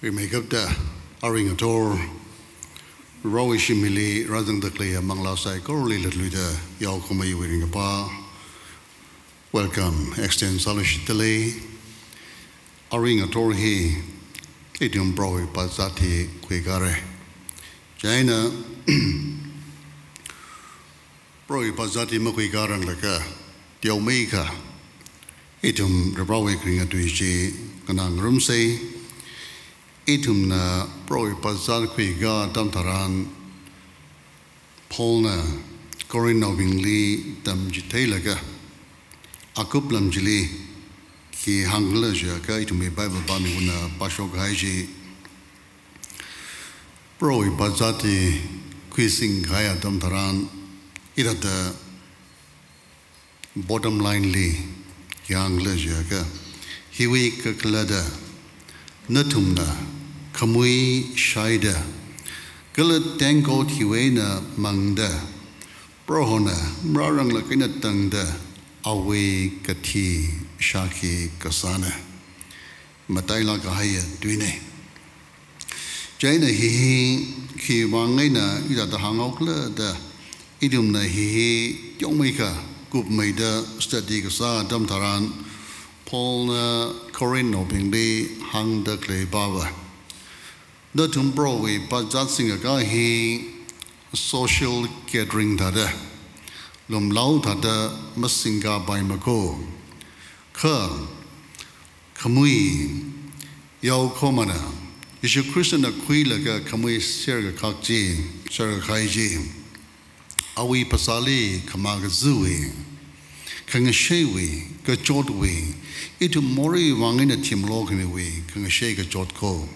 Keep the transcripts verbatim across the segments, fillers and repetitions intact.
Rimeikapta, arui ngathor, Varewui shimli rāzangda khaleiya manglā saikorali latluida yaokhameiwui ringkaphā welcome extend sāluishitdalei. Arui ngathor hi ithum Varewui pazāt hi khuikāra. Chieina Varewui pazāt hi makhuikāranglakha, teomeikha ithum Varewui kharinga tui chi nganāngarumsa. Ithumna Varewui pazāt khuikā atam tharan, Paulna Corinthnaobingli tamchitheilaga, akup lam chili khi hāngkhala jiakha, ithumwui Bible pāmikha pāshokkahai chi, Varewui pazāt hi khuisingkahai atam tharan, hithāda bottom line li khi hāngkhala jiakha, hiwui kakhalatta nathumna khamui shaida, kala tengkot hiwui eina mangda, Prohona marāranglāk eina tangda, awui kathi shākhi kasāna. Matailāk kahaiya tuina. Chieina hi hi khiwui vang eina hithāda hānghokhala da, ithumna hi hi teomeikha kupmeida study kasā atam tharan, Paulna Corinthnaobingli hāngda khalei pava, nathum Varewui pazāt singkakā hi social gathering thāda, lumlao thāda masingkapaimako. Kha khamui, yaokhamana, Jishu Khristana khuilaga khamui serkakhak chi, serkahai chi, awui phasāli khamā kazuwui, khangasheiwui, kachotwui, ithum moreiwui vang eina thimlo khamiwui khangashei kachot ko.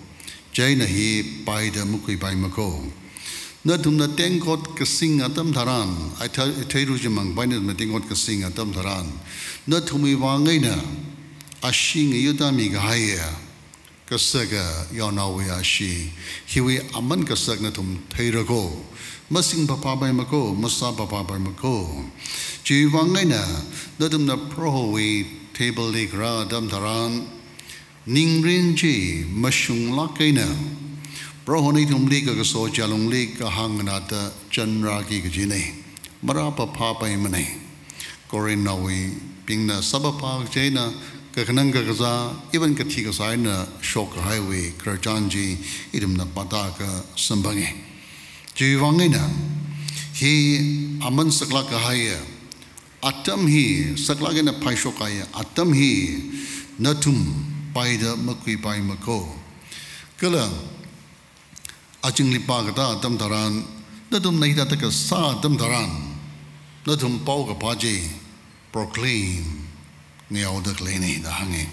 Chieina hi paida makhuipaimako. Nathumna tengkot kasing atam tharan, ai thei-, theiru jimang pai nathumna tengkot kasing atam tharan, nathumwui vang eina ashee ngayuda mikahaiya kasaka yaonaowui ashee, hiwui aman kasak nathum theirako. Masingphāphāpaimako, masāphāphāpaimako. Chiwui vang eina nathumna Prohowui table li kharā atam tharan, ningrin chi mashunglāk eina, Prohona ithumli kakaso chālungli kahāng nganāda chanrāki kajina. Marāphāphāpaimana. Corinthnaowuibingna sāphāphā kaji eina, kakhanang kakazā, even kathi kasā eina shokkahaiwui khararchan chi ithumna pāda kasamphanga. Chiwui vang eina, hi aman saklāk kahaiya atam hi, saklāk eina phaishokkahaiya atam hi nathum paida makhuipaimako. Kala azingli pākatā atam tharan, nathumna hithāda kasā atam tharan, nathum paokaphā chi proclaim ngayaoda khaleina da hānga.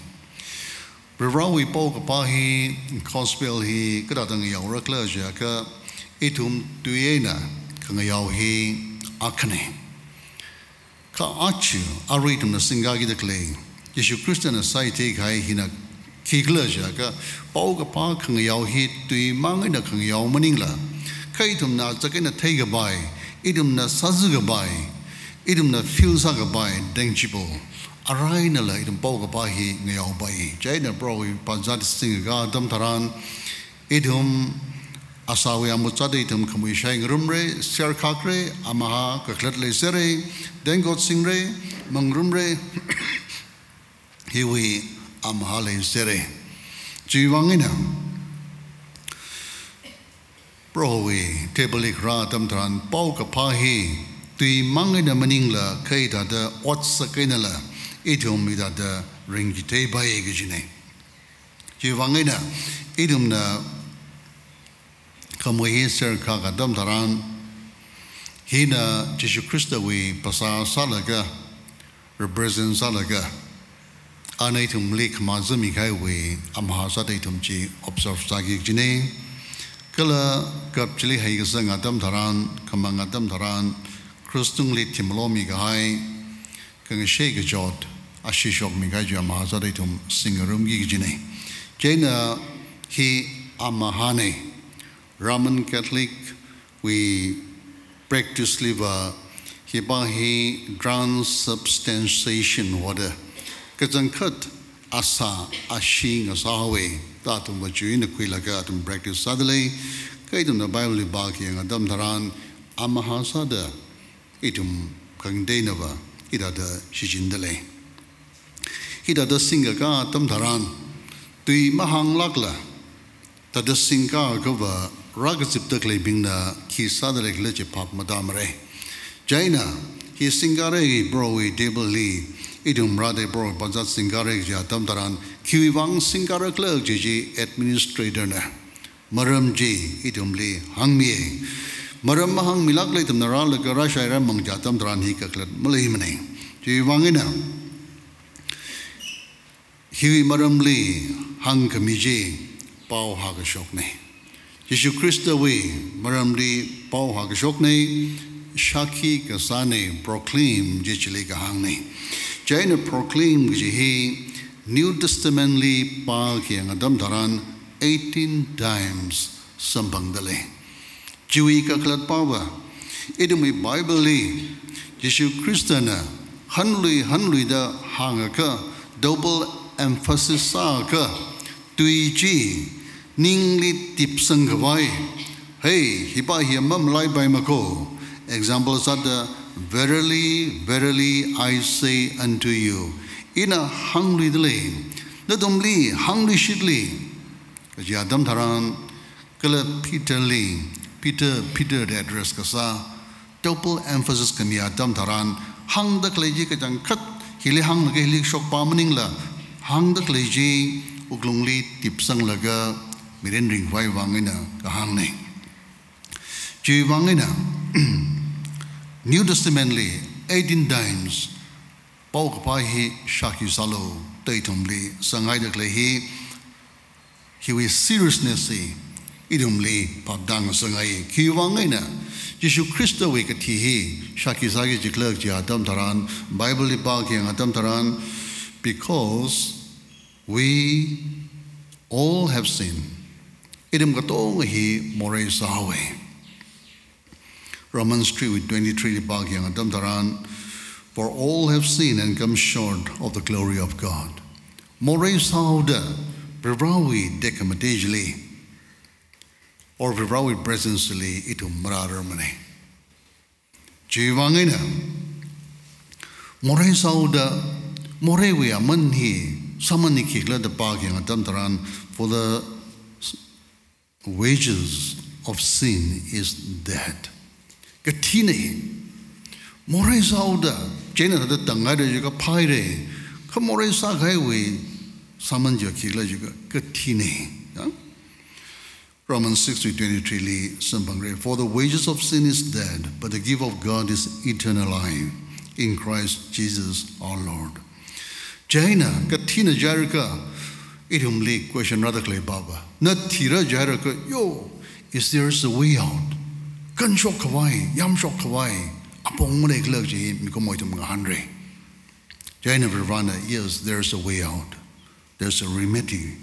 Varivarāwui paokaphā hi, gospel hi, kathāda ngayaorakhala jiakha, ithum tui eina khangayao hi akhana. Kha aja, arui ithumna singkakida khalei, Jishu Khristana sāithei kahai hina khikhala jiakha, paokaphā khangayao hi tui mang eina khangayao maningla, kha ithumna azak eina theikapai, ithumna sāzakapai, ithumna feel sākapai, tangible, arui einala ithum paokaphā hi ngayaopai. Chieina Prohowui pazāt singkakā atam tharan, ithum asāwui amut sāda ithum khamui shaingarumra, serkhakra, amahā kakhalat leisera, tengkot singra, mangarumra, hiwui amahā leisera. Chiwui vang eina, Prohowui table li kharā atam tharan paokaphā hi tui mang eina maningla, kha hithāda otsak einala, ithum hithāda ringchitheipai kajina. Chiwui vang eina, ithumna khamui hi serkhak atam tharan, hina Jishu Khristawui phasā sālaga, represent sālaga, ana ithumli khamā zāmikahaiwui amahā sāda ithum chi observe sāki kajina. Kala kap chili heikasang atam tharan, khamang atam tharan, krus tungli thimlomikahai, khangashei kachot, ashee shokmikahai chi amahā sāda ithum singarumki kajina. Chieina hi amahāna, Roman Catholic wui practice liva, hipa hi transubstantiation hoda, kachangkhat asā, ashee ngasāhaowa da athumva chiwui eina khuilaga athum practice sādalei. Kha ithumna Bible li pākhayang atam tharan, amahā sāda ithum khangateinava hithāda shichin dalei. Hithāda singkakā atam tharan, tui mahānglākla, thāda singkakāva rākazipda khaleibingna khi sāda leikhala chi phap matāmara. Chieina, hi singkare hi Prohowui table li, ithum rāda Proho pāzat singkare kaji atam tharan, khiwui vang singkarakhala kaji chi administrator na maram chi ithumli hāngmiya. Maram mahāngmilākla ithumna rālaga rāshai rāmang kaji atam tharan hi kakhalat maleimana. Chiwui vang eina, hiwui maramli hāngkhami chi pao hākashokna. Jishu Khristawui maramli pao hākashokna, shākhi kasāna, proclaim kaji chili kahāngna. Chieina proclaim kaji hi New Testament li pākhayang atam tharan eighteen times samphangdalei. Chiwui kakhalatpava, ithumwui Bible li Jishu Khristana hanlui hanluida hāngakha, double emphasis sāakha, tui chi ningli tipsangkhavai, hei, hipa hi mamalaipaimakho. Example sāda, "Verily, verily, I say unto you." Ina hāngluidalei, nathumli hāngluishitlei kaji atam tharan, kala Peter li, Peter, Peter da address kasā, double emphasis khami atam tharan, hāngda khalei chi kachangkhat hili hānglaga hili shokpa maningla, hāngda khalei chi wuklungli tipsanglaga mirin ringkhavai vang eina kahāngna. Chiwui vang eina, New Testament li eighteen times paokaphā hi shākhi sālu da ithumli sāngaida khalei hi, hiwui seriousness hi ithumli phaptāngasakngai. Khiwui vang eina Jishu Khristawui kathi hi shākhi sāki jikhala kaji atam tharan, Bible li pākhayang atam tharan, "Because we all have sinned." Ithum katonga hi morei sāhaowa. Romans three wui twenty-three li pākhayang atam tharan, "For all have sinned and come short of the glory of God." Morei sāhaoda Varivarāwui tekhamatei chili, or Varivarāwui presence li ithum marārarmana. Chiwui vang eina, morei sāhaoda, moreiwui aman hi, sāman hi khikhala da pākhayang atam tharan, "For the wages of sin is death." Kathina. Morei sāhaoda, chieina thāda tangngaira jiakha phaira. Kha morei sākahaiwui sāman chi khikhala jiakha kathina. Ya? Romans six wui twenty-three li samphangra, "For the wages of sin is death, but the gift of God is eternal life in Christ Jesus our Lord." Chieina, kathina jiakha, ithumli question rāda khalei pava, na thira jiakha, yo, is there a way out? Kanshok khavai, yamshok khavai apong maleikhala kaji mikumo ithum ngahānra. Chieina Varivarāna, yes, there is a way out. There is a remedy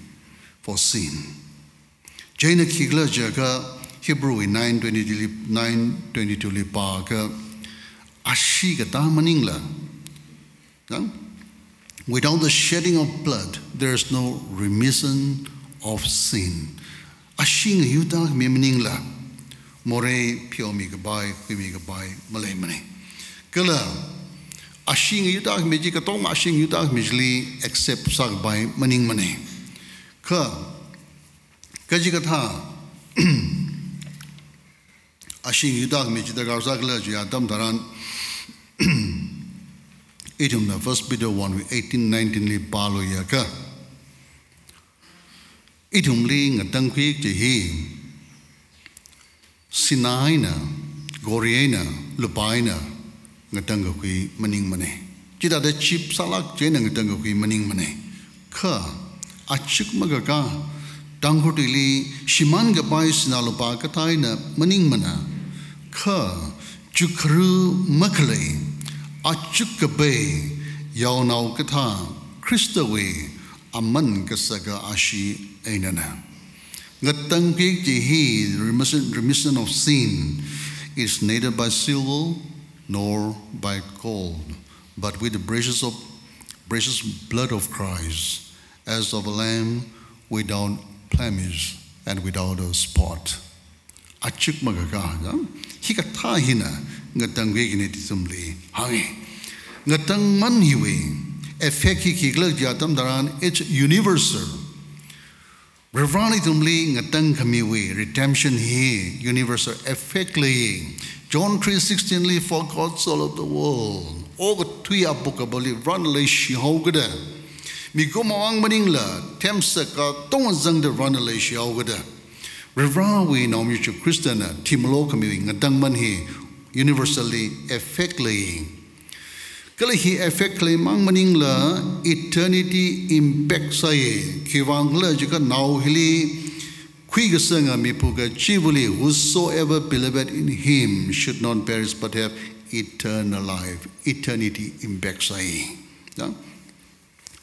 for sin. Chieina khikhala jiakha, Hebrew wui nine twenty-two li, nine twenty-two li pāakha, ashee katā maningla, ya? "Without the shedding of blood, there is no remission of sin." Ashee ngayuda khami maningla, morei pheomi kapai, khuimi kapai maleimana. Kala, ashee ngayuda khami chi, katonga ashee ngayuda khami chili accept sākapai maningmana. Kha, kachikathā, ashee ngayuda khami chi darkar sākhala jiakha atam tharan, ithumna First Peter one wui eighteen nineteen li pāluiakha, ithumli ngatangkhui kaji hi, sinā eina, gori eina, lupā eina ngatangkakhui maningmana. Chithāda cheap sālāk chieina ngatangkakhui maningmana. Kha, achuk makakā, Tangkhul tuili shimānkapai sinā lupā kathā eina maningmana. Kha, chukharu makhalei, achuk kapai yaonao kathā, Khristawui aman kasaka ashee einana. Ngatangkhui kaji hi, remission, remission of sin, is neither by silver nor by gold, but with the precious of, precious blood of Christ, as of a lamb without blemish and without a spot. Achik makaka, ya? Hikathā hina ngatangkhui kajina ithumli hānga. Ngatangman hiwui effect hi khikhala jiakha atam tharan, it's universal. Varivarana ithumli ngatangkhamiwui redemption hi universal effect lei. John three sixteen li, "For God so loved the world." Okathui apuk apāli Varena leishihaokada, mikumo mang maningla themsek katonga zangda Varena leishihaokada. Varivarawui naomayara Jishu Khristana thimalo khamiwui ngatangman hi universally effect lei. Kala hi effect leimang maningla eternity impact sāya. Khiwuivang khala jiakha nao hili khuikasanga miphu kachivali, "Whosoever believeth in him should not perish but have eternal life." Eternity impact sāya. Ya?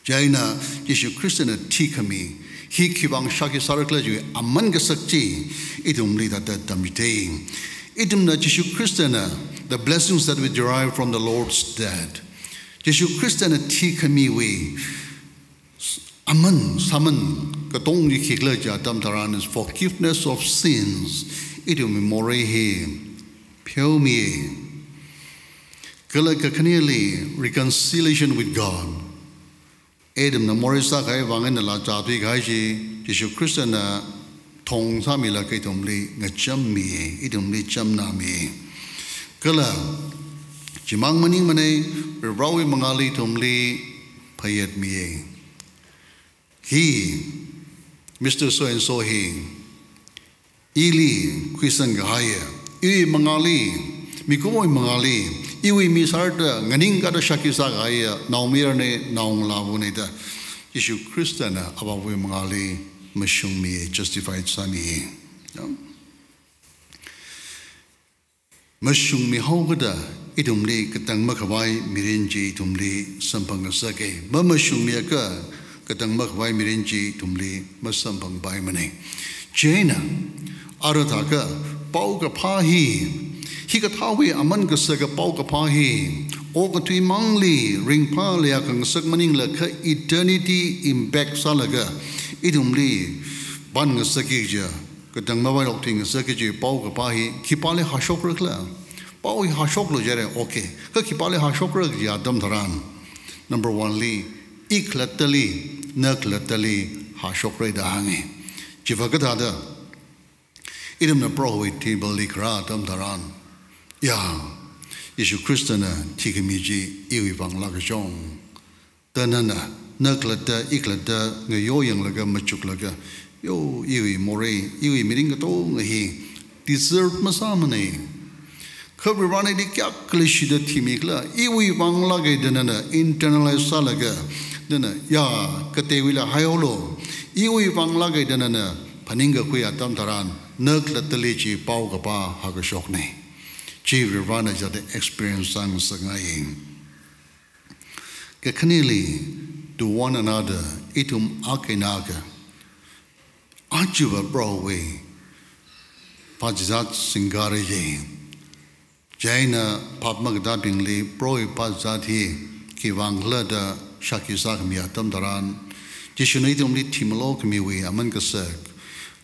Chieina Jishu Khristana thikhami hi khiwuivang shākhi sāra khala chiwui aman kasak chi ithumli thāda tamchithei. Ithumna Jishu Khristana, the blessings that we derive from the Lord's death. Jishu Khristana thikhamiwui aman sāman katong chi khikhala jiakha atam tharan is forgiveness of sins. Ithumwui morei hi pheomi. Kala kakhaneli reconciliation with God. Adamna morei sākahai vang eina lāchā thuikahai chi Jishu Khristana thong sāmilaga ithumli ngachammi, ithumli chamnāmi. Kala chimang maningmana, Varivarawui mangāli ithumli phayetmi. Hi, Mister So and so hi, ili khuisang kahaiya, iwui mangāli, mikumowui mangāli, iwui mi sārda nganingkada shākhi sākahaiya naomayarana, naongalāvana da Jishu Khristana Avāvawui mangāli mashungmi, justified sāmi. Ya? Mashungmihaokada ithumli katang makhavai mirin chi ithumli samphang ngasaka. Mamashungmiakha katang makhavai mirin chi ithumli masamphangpaimana. Chieina, ara thākha paokaphā hi, hikathāwui aman kasaka paokaphā hi okathui mangli ringphālui akha ngasak maningla kha eternity impact sālaga ithumli pan ngasakki kaja, katang mavailāk thuingasakki kaji paokaphā hi khipāli hāshokra khala? Pao hi hāshoklu jiakha, okay. Kha khipāli hāshokra jiakha atam tharan, number one li, ikhalattali, nakhalattali hāshokra da hānga. Chiva kathāda, ithumna Prohowui table li kharā atam tharan, ya, Jishu Khristana thikhami chi iwui vang lākachong da nana, nakhalatta, ikhalatta ngayo yanglaga machuklaga, yo, iwui morei, iwui mirin katonga hi deserve masāmana. Kha Varivarana ili kayākha leishida thimi khala, iwui vang lāka da nana internalize sālaga, nana, ya, kateiwuila haihaolu, iwui vang lāka da nana phaningkakhui atam tharan, nakhalattali chi paokaphā hākashokna. Chi Varivarana chithāda experience sāngasakngai. Kakhaneli, to one another, ithum akha eina akha, achiva Prohowui phazat singkara ye. Chieina phap makatābingli Prohowui phazat hi khiwuivang khala da shākhi sākhami atam tharan, Jishuna ithumli thimalo khamiwui aman kasak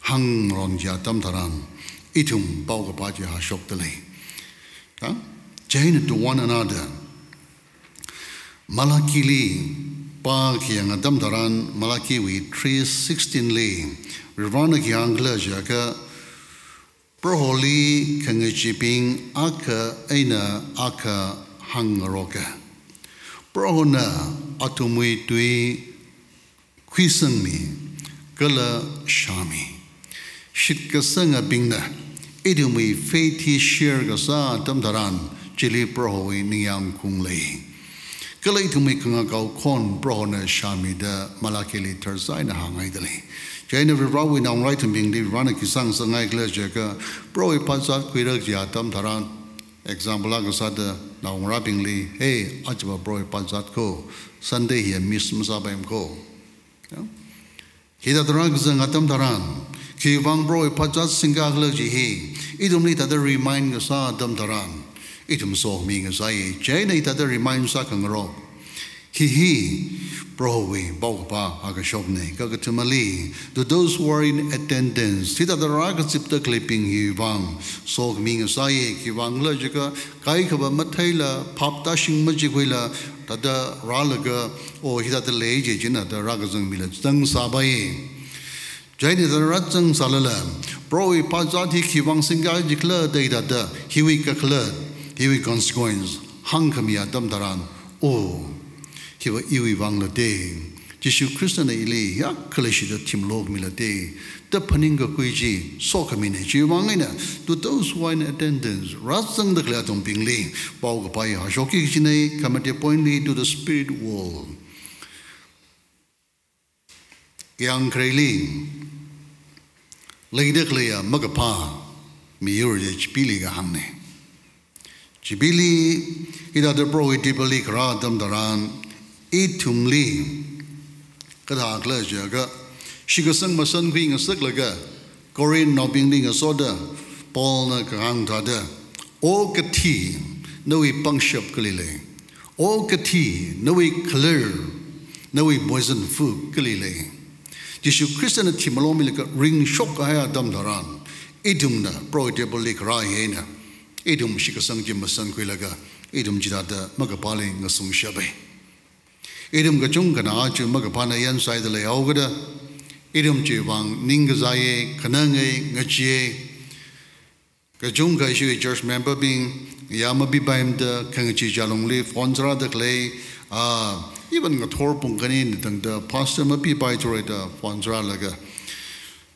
hāngngaron kaji atam tharan, ithum paokaphā chi hāshokdalei. Ha? Chieina to one another. Malakili pākayang atam tharan, Malakiwui three sixteen li, Varivarana khi hāngkhala jiakha, Proholi khangachibing akha eina akha hāngngaroka. Prohona athumwui tui khuisangmi, kala shāmi. Shitkasangabingna ithumwui faith hi share kasā atam tharan, chili Prohowui ningyāng khaung lei. Kala ithumwui khangakao khon Prohona shāmida Malakili tharzai eina hāngngaidalei. Chieina Varivarawui naongarā ithumbingli Varivarana khi sāngasakngai khala jiakha, Prohowui phazat khuira kaji atam tharan, example akha sāda naongarābingli, hey, achiva Prohowui phazat ko, Sunday hi miss masāpaimana ko. Ya? Hithāda rākazang atam tharan, khiwuivang Prohowui phazat singka khala kaji hi ithumli hithāda remind kasā atam tharan, ithum somi ngasai. Chieina hithāda remind sākhangarok. Hi hi, Prohowui paokaphā akashokna. Kakathumali, to those who are in attendance, hithāda rākazipda khaleibing hiwui vang sokhami ngasāya, khiwuivang khala jiakha kaikhava matheila, phap tāshing majikkhuila, thāda rālaga, o hithāda lei je china da rākazangmila zangsāpai. Chieina thāda rāzangsālala, Prohowui phazat hi khiwuivang singkai jikhala da hithāda, hiwui kakhalat, hiwui consequence hāngkhami atam tharan, o, hiva iwui vangla te, Jishu Khristana ili hiyākha leishida thimlo khamila te, da phaningkakhui chi sokhamina. Chiwuivang eina, to those who are in attendance, rāzangda khalei athumbingli paokaphā hi hāshokki kajina. Khamataiya point li, to the spirit world. Yang khareili leida khaleiya makaphā miyur chi chibingli kahāngna. Chibingli, hithāda Prohowui table li kharā atam tharan, ithumli kathā khala jiakha, shitkasang masankhui ngasaklaga, Corinthnaobingli ngasoda, Paulna kahāng thāda, O kathi, nawui pangshap kali lei? O kathi, nawui khaler, nawui moisanfu kali lei? Jishu Khristana thimalo milaga ringshok kahai atam tharan, ithumna Prohowui table li kharā hi eina, ithum shitkasang chi masankhuilaga, ithum chithāda makaphāli ngasungshapa. Ithum kachungkhana chi makaphāna yansāida leihaokida, ithum chiwuivang ningkazāya, khananga, ngacheeya. Kachungkha ishiwui church member bing, ya mapipaimada, khangachee chālungli phone sārāda khalei, ah, even ngathor pung khani eina tangda pastor mapipaithura da phone sārālaga,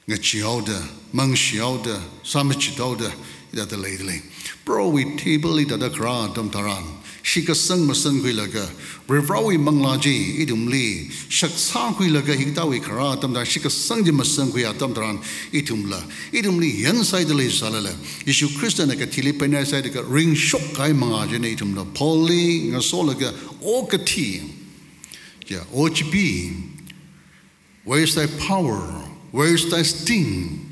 ngacheehaoda, mangshihaoda, sāmachithaoda, hithāda leida lei. Prohowui table li thāda kharā atam tharan, shitkasang masankhuilaga, Varivarāwui manglā chi ithumli shaksākhuilaga hikathāwui kharā atam tharan, shitkasang chi masankhui atam tharan, ithumla, ithumli yansāida leisālala, Jishu Khristana kathili peinai sālaga ringshok kahai mangā china ithumla Paulli ngasolaga, O kathi, ya, O chibing, where is thy power? Where is thy sting?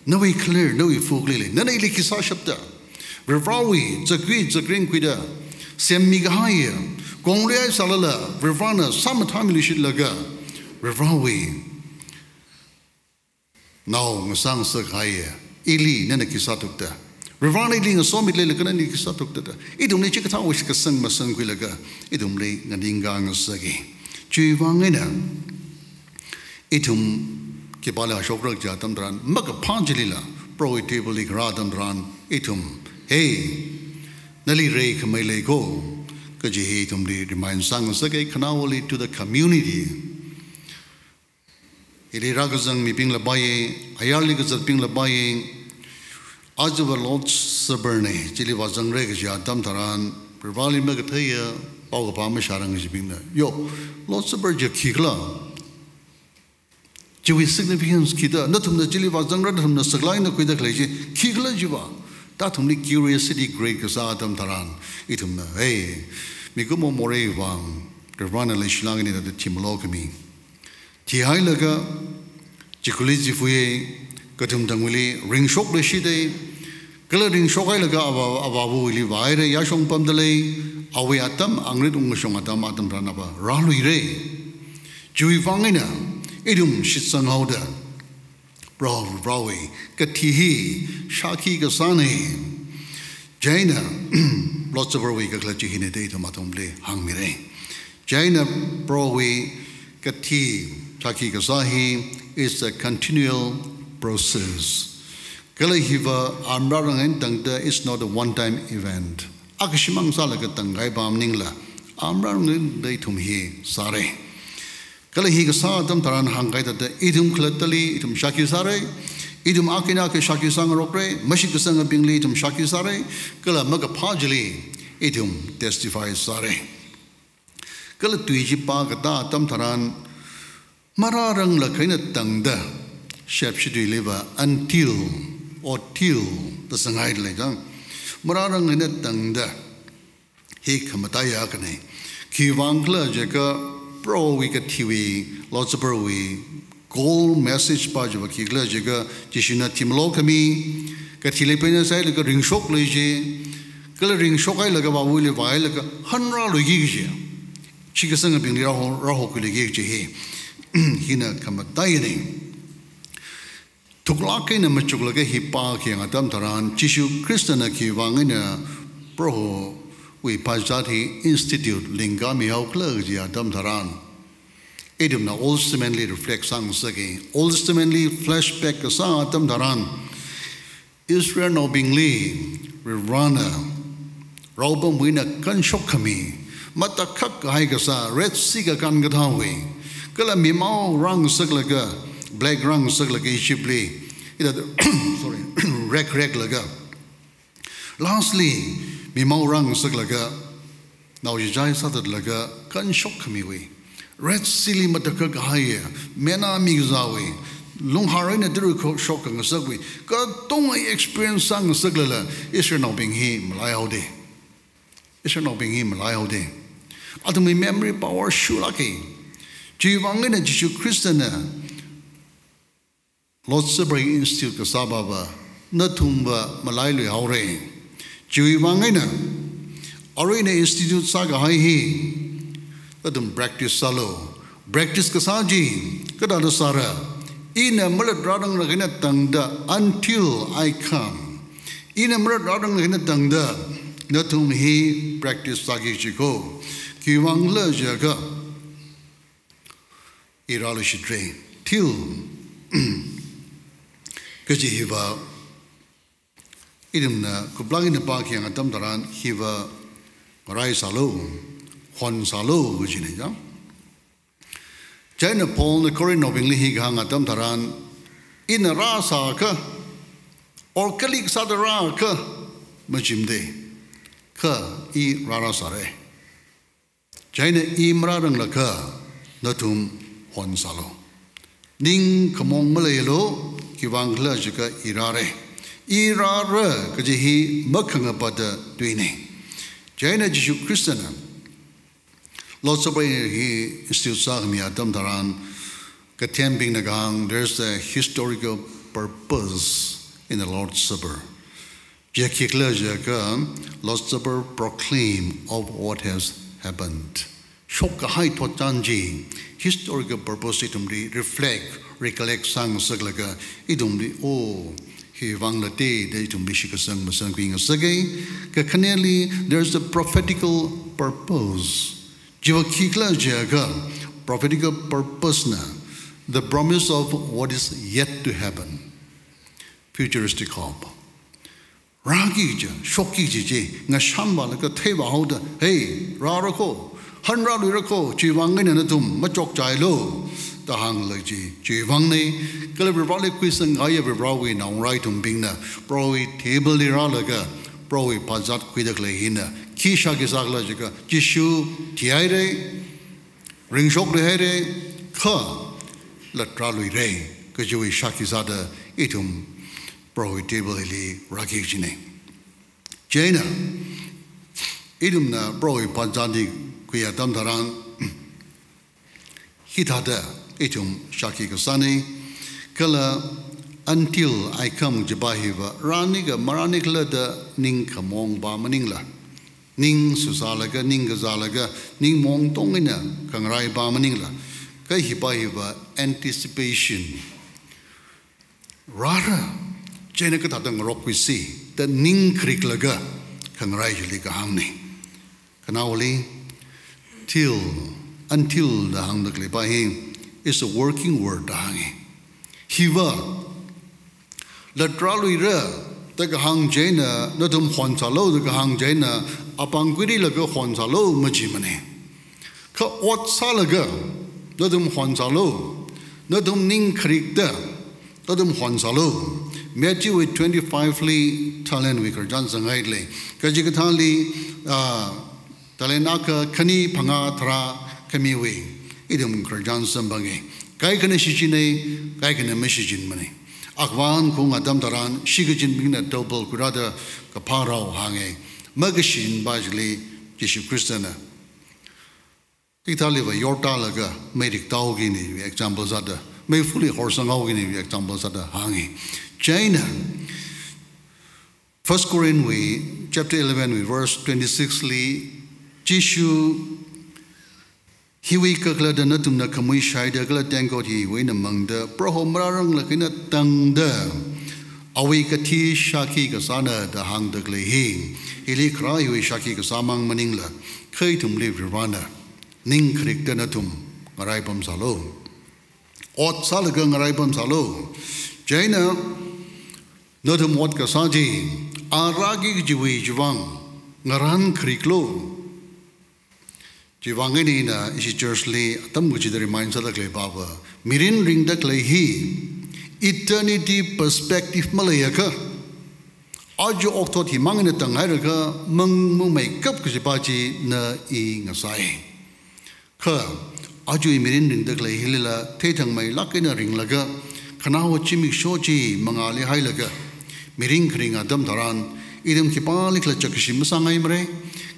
Nawui khaler, nawui fu kali lei? Nana ili khi sāshapta? Varivarāwui zakui zakring khuida semmi kahaiya, kongluihai sālala, Varivarāna sāmathāmiluishitlaga, Varivarāwui nao ngasā ngasakahaiya, ili nana khi sāthukta? Varivarāna ili ngasomit leilakha nana khi sāthukta da, ithumli chikathāwui shitkasang masankhuilaga, ithumli nganingkā ngasaki. Chiwuivang eina, ithum khipāli hāshokra kaja atam tharan, makaphā chilila, Prohowui table li kharā atam tharan, ithum, hey, nali reikhamei lei ko, kaji hi ithumli remind sāngasaka, khanaowali to the community. Hili rākazang mibingla pāya, ayarli kazatbingla pāya, ajava Lord's Supper na, chili vāzangra kaja atam tharan, Varivarāli makatheiya, paokaphā mashārang kajibingna, yo, Lord's Supper chi khikhala? Chiwui significance khida, nathumna chili vāzangra, nathumna saklāk eina khuida khalei chi khikhala chiva, da athumli curiosity create kasā atam tharan, ithumna, hey, mikumo moreiwui vang, Varivarāna leishilāk eina da thimalo khami. Thihailaga, chikhurli chifuiya, kathum tangwuili ringshokluishita, kala ringshokhailaga ava, avāva̱wuili vāhaira, yāshong pamda lei, awui atam, angrit ungkashong atam, atam tharan ava rāluira. Chiwuivang eina, ithum shitsanghaoda, Proho Varivarāwui kathi hi shākhi kasāna. Chieina, Lord's Supper wui kakhalat chi hina da ithum athumli hāngmira. Chieina Prohowui kathi shākhi kasā hi is a continual process. Kala hiva amrārang eina tangda is not a one time event. Akha shimān sālaga tangkahai pa maningla, amrārang eina tangda ithum hi sāra. Kala hi kasā atam tharan hāngkahai thāda ithum khalattali ithum shākhi sāra, ithum akha eina akha shākhi sāngarokra, mashitkasangabingli ithum shākhi sāra, kala makaphā chili ithum testify sāra. Kala tui chi pākatā atam tharan, marāranglakha eina tangda, Shepshi tuiliva until or till da sanghaida lei chang. Marārang eina tangda, hi khamataiya akhana. Khiwuivang khala jiakha Prohowui kathiwui, Lord's Supper wui, goal message pa chiva khikhala jiakha, Jishuna thimalo khami, kathili peinai sāhailaga ringshokluishi, kala ringshokhailaga avāva̱wuili vāhailaga hanrāluiki kaji. Shitkasangabingli rāho, rāhokhuiluiki kaji hi, hina khamataiyana. Thuklāk eina machuklaga hi pākhayang atam tharan, Jishu Khristana khiwuivang eina Prohowui phazat hi institute lingkāmihaokhala kaji atam tharan, ithumna Old Testament li reflect sāngasaka. Old Testament li flashback kasā atam tharan, Israelnaobingli Varivarana raopamwui eina kanshok khami, matakhak kahai kasā, Red Sea kakān kathāwui, kala mimao rāngasaklaga, plague rāngasaklaga Egypt li, ida, sorry, rek reklaga, lastly, mimao rāngasaklaga, naochichai sāthatlaga kanshok khamiwui, Red Sea li matakhak kahai, manna mikazāwui, lunghar eina tara kho shok khangasakwui, katonga experience sāngasaklala, Israelnaobing hi malaihaoda. Israelnaobing hi malaihaoda. Athumwui memory power shurlāka. Chiwuivang eina Jishu Khristana Lord's Supper institute kasāva va, nathumva malailuihaora. Chiwuivang eina, arui ina institute sākahai hi, nathum practice sālu. Practice kasā chi kathāda sāra? Ina malat rāranglāk eina tangda, until I come. Ina malat rāranglāk eina tangda, nathum hi practice sāki kaji ko. Khiwuivangkhala jiakha, I rāluishitra. Till kaji hiva, ithumna kuplāk eina pākhayang atam tharan, hiva ngarai sālu, hon sālu kajina ya. Chieina Paulna Corinthnaobingli hi kahāng atam tharan, ina rāsākha, or kali kasāda rākha majimada, kha I rārāsāra. Chieina I marāranglakha nathum hon sālu. Ning khamong maleilu, khiwuivangkhala jiakha I rāra. I rāra kaji hi makhangapata tuina. Chieina Jishu Khristana Lord's Supper hi institute sākhami atam tharan, kathembingna kahāng, there's a historical purpose in the Lord's Supper. Chi khikhala jiakha, Lord's Supper proclaim of what has happened. Shokkahai thotchan chi, historical purpose ithumli reflect, recollect sāngasaklaga, ithumli, oh, hiwuivang late da ithumli shitkasang masākhuingasaka. Kakhaneli, there's a prophetical purpose. Chiva khikhala jiakha, prophetical purpose na, the promise of what is yet to happen. Futuristic hope. Rāki kaji, shokki kaji chi, ngashanvālaga theivāhaoda, hey, rāra kho, hanrāluira kho, chiwuivang eina nathum machokchailu, da hānglaga chi, chiwuivangna, kala Varivarali khuisangkahai Varivarawui naongarā ithumbingna, Prohowui table li rālaga, Prohowui phazat khuida khalei hina, khi shākhi sākhala jiakha, Jishu thihaira, ringshokluihaira, kha latrāluira kajiwui shākhi sāda ithum Prohowui table hili rāki kajina. Chieina, ithumna Prohowui phazat hi khui atam tharan, hithāda ithum shākhi kasāna, kala until I come kajiva hiva, rānikha marānikhala da ning khamongva maningla. Ning susālaga, ning kazālaga, ning mongtong eina khangaraiva maningla. Kha hiva hiva anticipation. Rāra, chieina kathāda ngarokkhuisi, da ning khariklaga khangarai chili kahāngna. Khanaowali, till, until da hāngda khaleiva hi is a working word da hānga. Hiva, latrāluira da kahāng chieina, nathum honsālu da kahāng chieina, apāng khuirilaga honsālu majimana. Kha ot sālaga, nathum honsālu, nathum ning kharikda, nathum honsālu. Matthew wui twenty-five li talent wui khararchan zanghai lei. Kachikathāli, ah, talent akha, khani, phangā, tharā khamiwui ithum khararchan samphanga. Kaikhana shichinna, kaikhana mashichinmana. Akhava khaung atam tharan, shikachinbingna double khuirāda kaphā rāo hānga. Makashichinpa chili Jishu Khristana hikathāliva yortālaga mei riktāhaokina example sāda, meifali horsanghaokina example sāda hānga. Chieina, First Corinth wui chapter eleven wui verse twenty-six li, Jishu Hiwui kakhalatda nathumna khamui shaida kala tengkot hiwui eina mangda, Proho marāranglāk eina tangda, awui kathi shākhi kasāna da hāngda khalei hi, hili kharā hiwui shākhi kasāmang maningla, kha ithumli Varivarana ning kharikda nathum ngaraipamsālu. Ot sālaga ngaraipamsālu. Chieina nathum ot kasā chi, a rāki kajiwui chiwuivang ngarān khariklu. Chiwuivang eina ina ishi church li atam kachida remind sāda khalei pava, mirin ringda khalei hi eternity perspective maleiakha, aja okathui himang eina tanghailakha mang mangmeikap kajipa chi na i ngasai. Kha, aja mirin ringda khalei hilila theithangmeilāk eina ringlaga, khanaowa zimiksho chi mangāli hailaga, mirin kharing atam tharan, ithum khipālikhala chakkashi masāngaimara,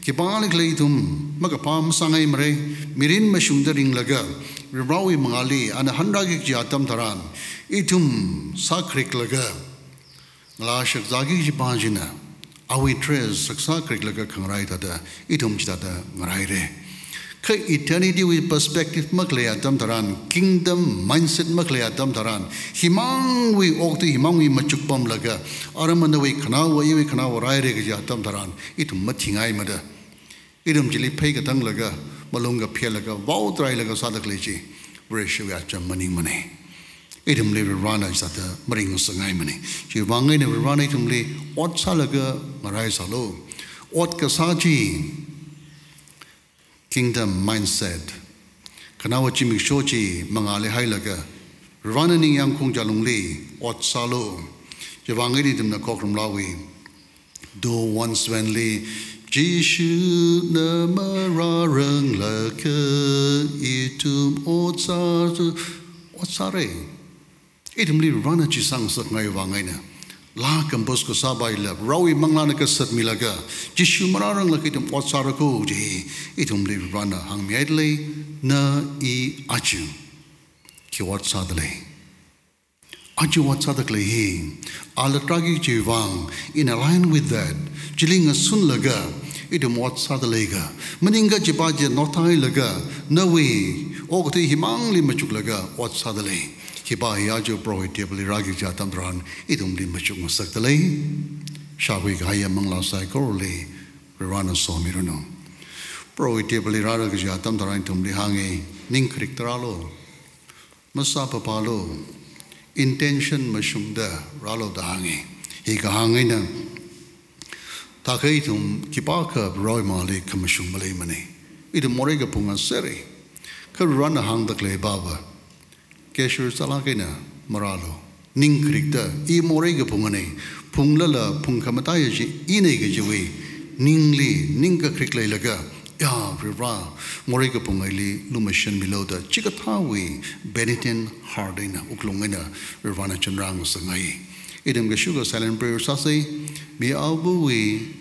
khipālikhala ithum makaphā masāngaimara, mirin mashungda ringlaga, Varivarawui mangāli ana hanrāki kaji atam tharan, ithum sākhariklaga, ngalā shakzāki kajipa china, awui interest sāksa khariklaga khangarai thāda, ithum chithāda ngaraira. Kha eternity wui perspective makhalei atam tharan, kingdom mindset makhalei atam tharan, himangwui okathui himangwui machuk pamlaga, aram anawui khanaowa, iwui khanaowa rāhaira kaji atam tharan, ithum mathingaimada, ithum chili phei kathanglaga, malung kaphealaga, vaotrailaga sāda khalei chi, Vareshiwui acham maningmana. Ithumli Varivarana chithāda maringngasakngaimana. Chiwuivang eina Varivarana ithumli ot sālaga ngaraisālu. Ot kasā chi, kingdom mindset, khanaowa zimiksho chi mangāli hailaga, Varivarana ningyāng khongchālungli ot sālu. Chiwuivang eina ithumna Khokharum Laawui two one seven li, Jishuna marāranglakha ithum ot sā, ot sāra. Ithumli Varivarana chi sāngasakngaiwui vang eina, laa compose kasāpaila, Varivarawui manglāna kasatmilaga, Jishu marāranglakha ithum ot sāra kaji hi, ithumli Varivarana hāngmihaida lei, na i aja khi ot sāda lei. Aja ot sāda khalei hi, a latrakki chiwuivang, in align with that, chili ngasunlaga, ithum ot sāda leiakha, maningakha chipa chi nothailaga, nawui okathui himangli machuklaga ot sāda lei. Hipa hi aja Prohowui table li rāki kaji atam tharan, ithumli machukngasakda lei. Shākhui kahaiya manglā saikorali, Varivarana somiranu. Prohowui table li rāra kaji atam tharan ithumli hānga, ning kharikda rālu. Masāphaphālu, intention mashungda rālu da hānga. Hi kahāng eina, thākha ithum khipākha Varivarawui mangāli khamashung maleimana. Ithum morei kaphunga sera. Kha Varivarana hāngda khalei pava, cashier sālāk eina marālu. Ning kharikda, i morei kaphungana, phunglala phungkhamataiya chi ina kajiwui ningli, ning kakharik leilaga, ya, Varivara, morei kaphungaili lumashanmilu da, chikathāwui penitent heart eina, wuklung eina, Varivarana chānrāngasakngai. Ithum kashuka silent prayer sāsa, mi avawui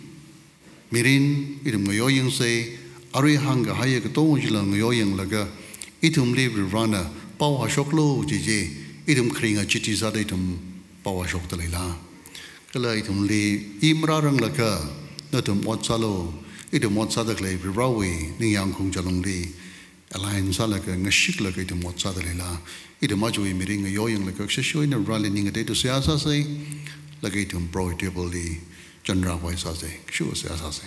mirin ithum ngayoyangsa, arui hāngkahaiya katonga chila ngayoyanglaga, ithumli Varivarana pao hāshoklu kaji chi, ithum kharinga chiti sāda ithum pao hāshokda leila. Kala ithumli, i marāranglakha, nathum ot sālu, ithum ot sāda khalei Varivarawui ningyāng khongchālungli align sālaga, ngashiklaga ithum ot sāda leila. Ithum ajawui mirin ngayoyanglaga, kashashu eina Varivarali ning ngateida seihā sāsa, laga ithum Prohowui table li chānrākhavai sāsa, kashuka seihā sāsa.